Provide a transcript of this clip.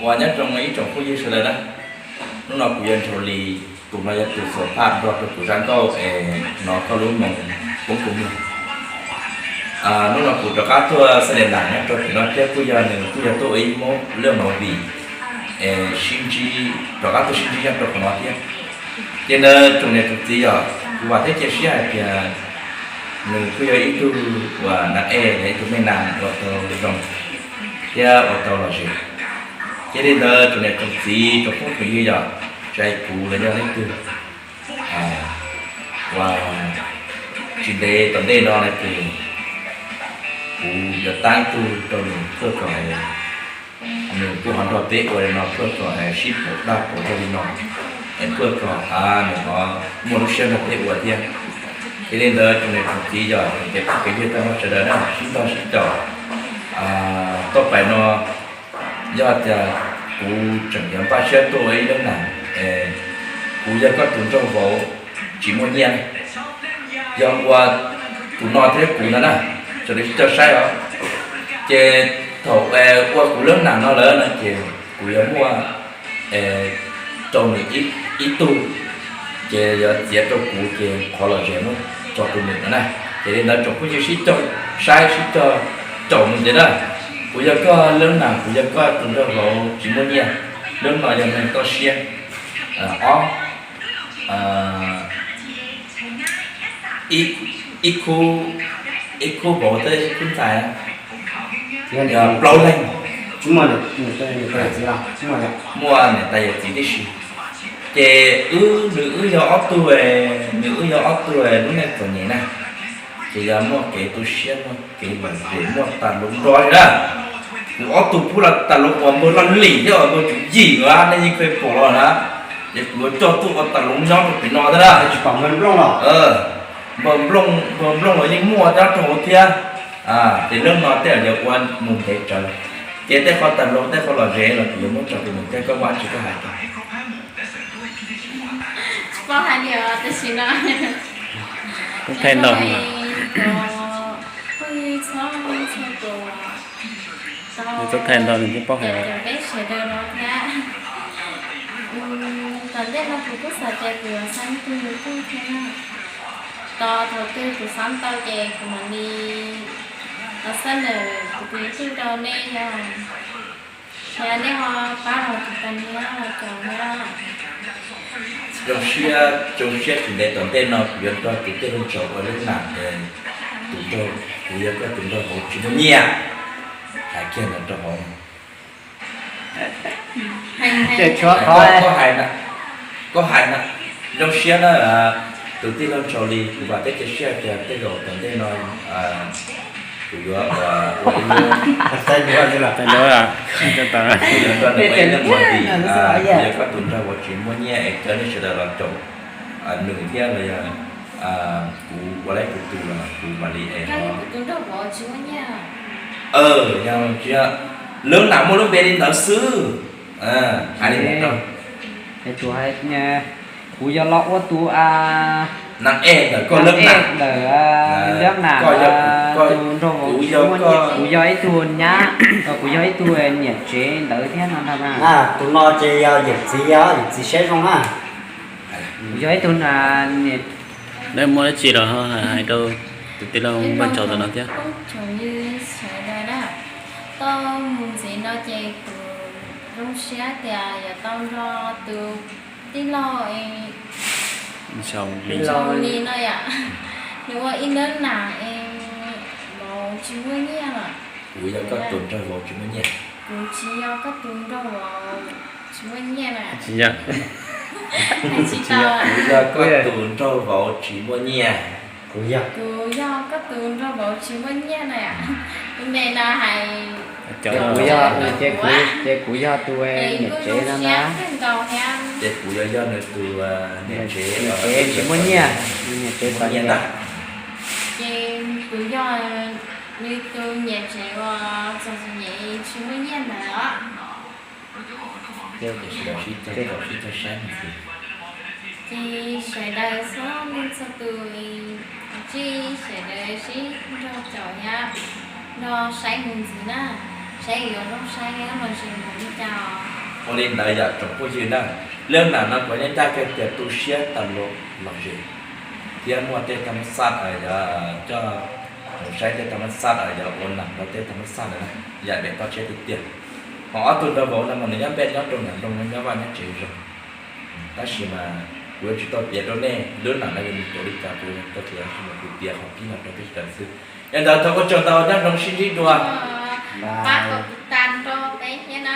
Uas nyob zoo ib tsoom phooj ywg sawv daws na, hnub no kuv yog Ntshaus Lis, tus no yog tus xuas phaj nrog rau kuv zaj nkauj es hnov koj lub moos poob kuv mloog. Hnub no kuv rov qab tuaj xa le nam nyob rau tim no thiab kuj yog nws kuj yog tuaj ua ib hmoob laj movie es sib ntsib, rov qab tuaj sib ntsib nyob rau qhov no thiab. Ces ntawd tsoom niam tsoom txiv yog kuv vam thiab cia siab hais tias nws kuj yog ib tug uas nas ej, yog ib tug me nas uas tau zoo thiab uas tau lom zem. Ces li ntawd tsoom niam tsoom txiv tsoom phooj tsoom ywg yog tsis hais kuv los yog leej twg uas tsis ntev tom ntej no na ces kuv yuav tab ib tug rau nws tuaj kom nws kuj ho nrog peb ua li no tuaj kom sib pom daj pom dog li no es tuaj kom nws ho muaj lub siab nrog peb ua thiab. Ces li ntawd tsoom niam tsoom txiv yog tsoom phooj tsoom ywg tag nrho sawv daws na sib nrog sib caum. Tau pais no yog tias kuv tseem yuav npaj siab tuaj ua ib lub nam, kuv yog koj tus nraug vauv tsis muaj nyiaj, yog ua tus no thiab kuv no na, sawv daws sib coj saib os. Ces thaum ua kuv lub nam no lawm no ces kuv yuav muaj rau nws ib tug, ces yuav txiav rau kuv ces qhov lom zem muab tso rau nws no na. Ces li ntawd tsoom phooj ywg sib coj saib sib coj caum nws ntxiv na. Kuv yog koj lub nam, kuv yog koj tus nraug vauv tsis muaj nyiaj, lub no yog neeg toj siab. Ob, ib khub, ib khub vauv thiab ib khub ntxhais, plaub leeg, muaj niam tais yawm txiv tib si. Ces wb, nws wb yog ob tug, nws wb yog ob tug lub neej txom nyem na, ces yog muaj kev tu siab, muaj kev lom zem, muaj tas luv nrog li na. Kuv ob tug pub los tas luv uas npawg Laj Lim thiab uas npawg Tswv Yim na, nej yeej kheev pom los na. Ces kuv yuav coj tuaj ua tas luv nyob rau pem no thiab na. Tsis pom npawg Nplooj los? Npawg Nplooj, npawg Nplooj los yeej muaj nyob rau hauv thiab. Ces lub no tej zaum yuav ua mus ntev tsawv, ces tej qhov tas luv tej qhov lom zem los kuv yuav muab tso rau nws thiab, koj muaj dab tsi koj hais tau. Tsis paub hais li os, tam sim no thaij ntau, phooj ywg txhua leej txhua tus, tau caum peb sawv daws los thiab. Tom ntej no kuv kuj xav tias kuv yuav xa ib tug YouTube thiab na. Tos thaum twg kuv xav tau ces kuv mam li los xa ntawm kuv tus YouTube rau nej yom. Yog nej ho pab los tus tas niag los caum na. Zoo siab, zoo siab tsis ntev tom ntej no kuv yuav nrog tus tij laug Ntshaus ua lub nam, tus nraug, kuv yog koj tus nraug vauv tsis muaj nyiaj. Hais kiag ntawd rau hauv. Koj hais na, zoo siab na, tus tij laug Ntshaus Lis, kuv vam thiab cia siab tias tej zaum tom ntej no kuv yuav ua ib lub, kuv yuav nrog nws ua ib lub movie, kuv yog koj tus nraug vauv tsis muaj nyiaj es caw nej sawv daws los caum nws thiab los yog kuv ua lawm tus tus los kuv mam li es. Lub nam muaj lub npe li ntawd xwb. Hais li ntawd rau kuv yog los ua tus nas ej ntawm koj lub nam, ntawm lub nam, tus nraug vauv tsis muaj nyiaj, kuv yog ib tug nyab, kuv yog ib tug niam tsev ntawd thiab no ntag na. Tus no ces yog yawm txiv, yawm txiv siab zoo na. Kuv yog ib tug niam. Neb muaj dab tsi los hais rau tus tij laug Npaj Ntshaus ntawm no thiab. Tsoom phooj ywg sawv daws na, tau mus ntxiv no ces kuv zoo siab tias yuav tau nrog tus tij laug Ntshaus Lis no yom, nws ua ib lub nam es vauv tsis muaj nyiaj lawm. Kuv yog koj tus nraug vauv tsis muaj nyiaj. Kuv tsis yog koj tus nraug vauv tsis muaj nyiaj na. Tsis yog. Kuv yog koj tus nraug vauv tsis muaj nyiaj. Kuv yog, kuv yog koj tus nraug vauv tsis muaj nyiaj na. Tus npe no hais, ces kuv yog tus niam tsev no na. Ces kuv yog, yog nws tus niam tsev, niam tsev tsis muaj nyiaj, niam tsev txom nyem ntag. Ces kuv yog nws tus niam tsev uas txom txom nyem tsis muaj nyiaj ntawd os. Ces sawv daws txhua leej txhua tus, cia sawv daws sib nrog caum thiab nrog saib mus ntxiv na. Saib yuav zoo saib los sis mus li cas. Ua li ntawd yog tsoom phooj ywg na, lub nam no kuv yeej ncaj kiag tias tu siab tas luaj los zem, thiab muaj tej thaj mab xaj uas yog coj mus saib tej thaj mab xaj uas yog ua nam rau tej thaj mab xaj ntawd na, yam pem toj siab tiag tiag. Ho ob tug nraug vauv no mas nws nyob npej nyob rau nram nroog nyob vaj nyob tsev zoo. Tab sis mas kuv yuav tsis tau piav rau nej lub nam no yog nws cov li cas, kuv tau piav tab sis mas kuv piav qhov pib no rau peb sawv daws xwb. Yog li ntawd thov ua tsaug ntau, nyob zoo sib ntsib dua. Pab kov tiv tam rau peb thiab na.